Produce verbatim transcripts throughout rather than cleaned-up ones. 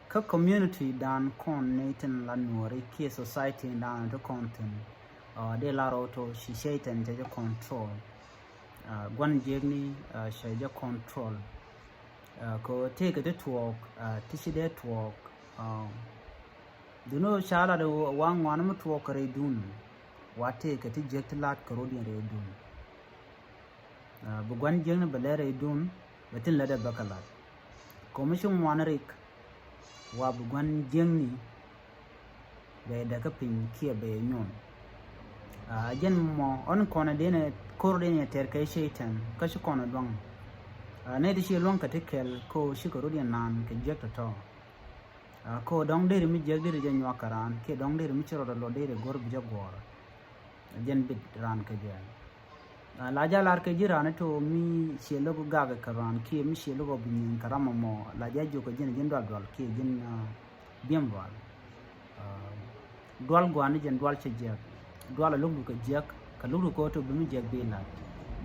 Kä community dan kɔn ni tin la nuɔri kiɛ society dan ti kɔn thin. Dee la rɔ to ci Cɛytan cɛ jɛ control. Guan jiäkni cɛ jɛ control. Kɛ tëëkɛ ti tuɔɔk ti ci dee tuɔɔk. Duni ca lat wa ŋuan mi tuɔɔk kɛ rɛy dun. Wa tëëkɛ ti jiäk ti lat kɛ rɔdiɛn rɛy dun. Bi guan jiäkni bɛ lɛr rɛy dun bɛ tin lätdɛ bä kɛ lat. Kɔmi ci ŋuan rik wa bi guan jiäkni bɛ däkä piny kiɛ bɛ nyuɔn. Jɛn mɔ ɔn kɔnɛ denɛ kor denɛ tɛr kɛ Cɛytan kä ci kɔnɛ duaŋ. Nɛ ti ci luaŋ kɛ ti kɛl ko ci kɛ rɔdiɛn naan kɛ jiäk tɔtɔ. Ko dɔŋ deri mi jiäk deri jɛ nyuak kɛ raan kiɛ dɔŋ deri mi ci rɔdɛ lɔ deri gor bi jɛ guɔr. Jɛn bit raan kɛ jɛ. La ja lar kɛ ji̱ raan ito mi ciɛ lok gak kɛ raan kiɛ mi ciɛ lok bi nyin kɛ ram mɔ la ja jok kɛ ji̱n ji̱n dual dual kiɛ ji̱n biɛm dual. Dual guani jɛn dual cɛ jiɛk. Dual a luk du kɛ jiɛk kɛ luk du kɛ oto bi mi jiɛk bi lat.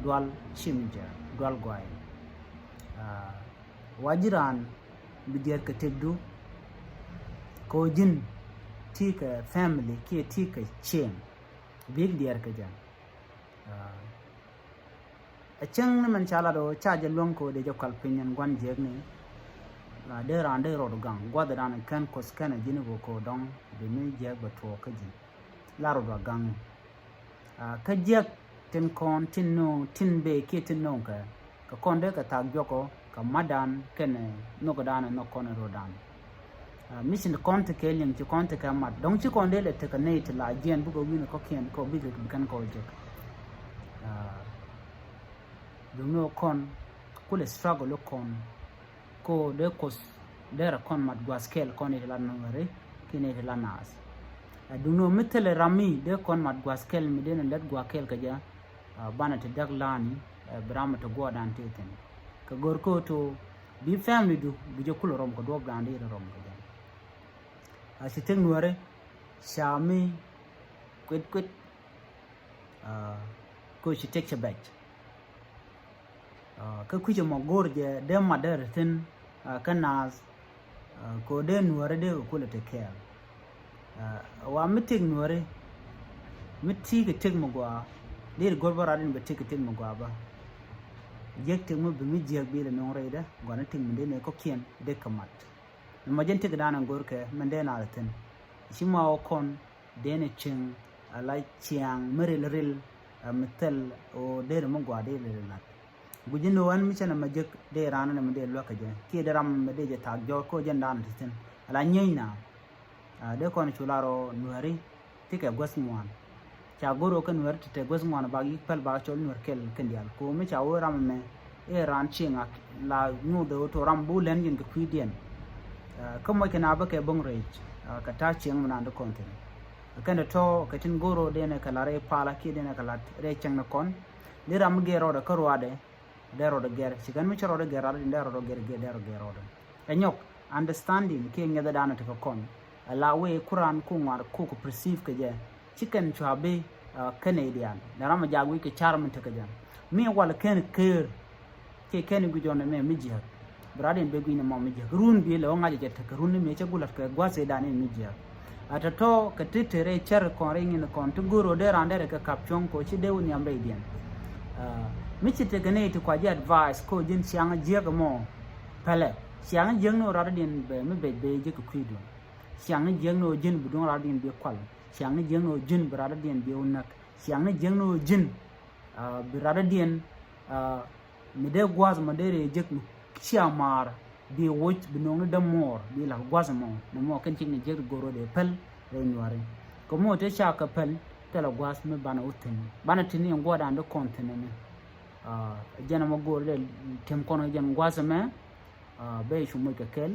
Dual ci mi jiɛk dual guay. Wa ji̱ raan bi diɛt kɛ tëk du kɛ ji̱n ti kɛ family kiɛ ti kɛ cieŋ. Bik diɛt kɛ jɛn. Ɛ cäŋ ni mɛn ca lat ɣöö ca jɛ luäŋ kɛ ɣöö dee jɛ kual piny ɛn gua̱n jiäkni. Dee raan dee rɔɔd gaŋ gua̱th raan kɛn kuɔth kɛn ɛ ji̱n ɣöö kɛ ɣöö dɔ̱ŋ bi mi jiäk bɛ tuɔɔk kä ji̱n. La rɔɔd wa gaŋ. Kä jiäk tin kɔn tin no̱o̱ŋ tin bee kiɛ tin no̱o̱ŋ kɛ kɛ kɔn dee kɛ thaak juɔkɔ kɛ matdan kɛnɛ nhökdan ɛ nhök kɔn ɛ rɔɔdan. Mi ci kɔn ti kɛ liŋ ci kɔn ti kɛ mat dɔ̱ŋ ci kɔn dee lɛ tekɛ nɛy ti la jiɛn bikɛ wi̱n kɔ̱kiɛn kɛ bikɛ bi kɛn kɔ jek. Duŋni ɔ kɔn kulɛ struggle ɔ kɔn ko dee kuoth dee rɛ kɔn mat gua̱th kɛl kɔn iti la nuɔri kiɛ nɛ iti la naath. Duŋni ɔ mi thilɛ ram mi dee kɔn mat gua̱th kɛl mi dee ni lät gua̱th kɛl kɛ jɛ. Banɛ ti däk lani bi ram mi ti guɔdan ti thin kɛ gör ko to bi family du bi jɛ kulɛ rɔm kɛ duɔp dan dee iti rɔm kɛ jɛ. A ci thik nuɔri ca mi kuit kuit. Ko ci tek cɛ bɛc. Kä kui̱cɛ mɔ go̱o̱r jɛ dee mat dee ri thi̱n kä naath. Ko dee nuɔri dee kɛ kulɛ te kɛɛl. Wa mi tek nuɔri mi ti kɛ tek mi gɔaa dee ri go̱r bä rat in bɛ tek kɛ tek mi gɔaa bä. Jiäk tek mi bi mi jiäk bi lɛ nuɔ̱ŋ rɛydɛ gɔaa ni tek mi dee ni kɔ̱kiɛn dee kɛ mat. Ni mɔ jɛn tek dan in go̱r kɛ min dee naath thi̱n ci ma wä kɔn. Dee ni cieŋ a la ciaŋ mi ril ril. Mi thil o dee ri mi gua dee ril lat. Gui̱ci ni ɣän mi cɛ ni ma jek dee ran ni mi dee luäk kɛ jɛ kiɛ dee ram mi dee jɛ thaak jɔɔk ko jɛn dan ti thin a la nyieeny na. Dee kɔn cu la rɔ nuɛri ti kɛ guäth ŋuan. Ca go̱r ɣöö kä nuɛr ti te guäth ŋuan bak yi̱k päl bak cɔl nuɛr kɛl kɛn diaal ko mi ca wee ram ɛmɛ. I̱ ran cieŋ a la nyuuth ɣöö to ram bu lɛn yin kɛ kui̱diɛn. Kä moc kɛ na bä kɛ bo̱ŋ rɛc kɛ ta̱a̱ cieŋ mi naan di kɔn thi̱n. Kɛn tɔ̱ kɛ tin go̱r ɣöö dee nɛ kɛ la rɛy pala kiɛ dee nɛ kɛ la rɛy cieŋ ni kɔn. Di ram mi gɛr rɔɔdɛ kä ruaadɛ. Dee rɔɔdɛ gɛr ci kɛn mi cä rɔɔdɛ gɛr rat in dee rɔɔdɛ gɛr gɛr dee rɔɔdɛ gɛr rɔɔdɛ. Ɛ nyɔk understanding kiɛ ŋiɛthɛ danɛ tekɛ kɔn. Ɛ la wee kuran ku ŋuar ku kɛ perceive kɛ jɛ. Ci kɛn cua bi kɛn idian dee ram a jak wi̱c kɛ car mi tekɛ jɛ. Mi wal kɛn ker. Kiɛ kɛn i̱ guic ɔn ɛmɛ mi jiäk. Bi rat in bɛ guic ni mɔ mi jiäk run bi lɛ wä ŋa̱c jɛ tekɛ run ni mi cɛ gulat kɛ gua̱th idan in mi jiäk. A tɔ̱tɔ̱ kɛ ti te rɛy cär kɔn rɛy ŋin kɔn ti go̱r ɣöö dee ran derɛ kɛ kap cuɔ̱ŋ ko ci dee wä nhiam rɛydiɛn. Mi ci tekɛ nɛy ti kua ji̱ advice ko ji̱n ciaŋ jiäk ɛmɔ. Pɛlɛ ciaŋ jiäk ni ɣöö rat idiɛn bɛ mi bec bɛ jiäk kɛ kui̱dun. Ciaŋ jiäk ni ɣöö ji̱n bi duŋ rat idiɛn bi kual. Ciaŋ jiäk ni ɣöö ji̱n bi rat idiɛn bi wä näk. Ciaŋ jiäk ni ɣöö ji̱n bi rat idiɛn. Mi dee gua̱th mɔ dee rɛy jek mi cia maar bi woc bi no̱o̱ŋni dämuɔɔr bi la̱k gua̱th mɔ ni mɔ kɛn cik ni jek go̱r rɔ dee päl rɛy nuari. Kɛ mɔ te ca kɛ päl thilɛ gua̱th mi banɛ wä thi̱n banɛ ti ni in gua̱dan di kɔn thi̱n ni. Jɛn mɔ go̱r dee tim kɔn jɛn gua̱th mɛ. Bɛ cu moc kɛ kɛl.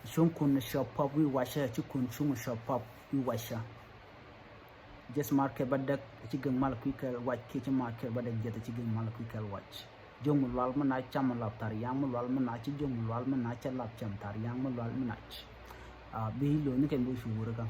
Cuŋ kun shop pop wi̱i̱ wacä ci kun cuŋ shop pop wi̱i̱ wacä. Jiɛth mar kɛ bädäk ci gɛŋ mal kui̱ kɛ wac kiɛ ci mar kɛ bädäk jiɛth ci gɛŋ mal kui̱ kɛ wac. Jiök mi lual mi nac cam mi lap thar yaŋ mi lual mi nac ci jiök mi lual mi nac cɛ lap cam thar yaŋ mi lual mi nac. Bi lo̱ni kɛ bi cu wurä kä.